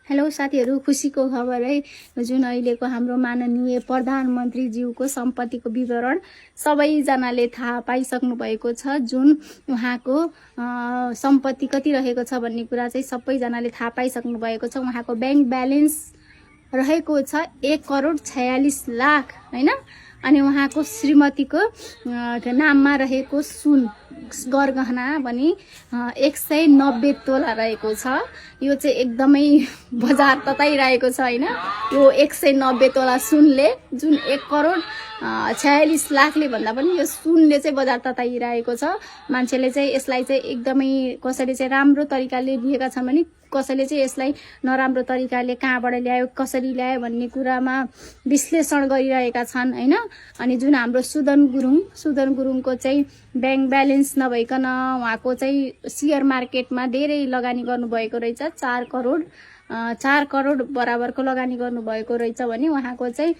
Hello साथीहरू, खुसीको खबर है। जुन अहिलेको हाम्रो माननीय प्रधानमन्त्रीज्यूको सम्पत्तिको विवरण सबैजनाले थाहा पाइसक्नु भएको छ। जुन उहाँको सम्पत्ति कति रहेको छ भन्ने कुरा चाहिँ सबैजनाले थाहा पाइसक्नु भएको छ। उहाँको ब्याङ्क ब्यालेन्स रहेको छ 1,46,00,000 हैन। अनि उहाँको श्रीमतीको नाममा रहेको सुन गरगहना पनि 190 तोला रहेको छ। यो चाहिँ एकदमै बजार तताइरहेको छ हैन। यो 190 तोला सुनले जुन 1,46,00,000ले भन्दा पनि यो सुनले चाहिँ बजार तताइरहेको छ। मान्छेले चाहिँ यसलाई चाहिँ एकदमै कसैले चाहिँ राम्रो तरिकाले लिएका छन् भने कसैले चाहिँ यसलाई नराम्रो तरिकाले कहाँबाट ल्यायो कसरी ल्यायो भन्ने कुरामा विश्लेषण गरिरहेका छन् हैन। अनि जुन हाम्रो सुदन गुरुङको चाहिँ ब्याङ्क ब्यालेन्स नभइकन उहाँको चाहिँ शेयर मार्केटमा धेरै लगानी गर्नुभएको रहेछ। 4 करोड बराबरको लगानी गर्नुभएको रहेछ भने उहाँको चाहिँ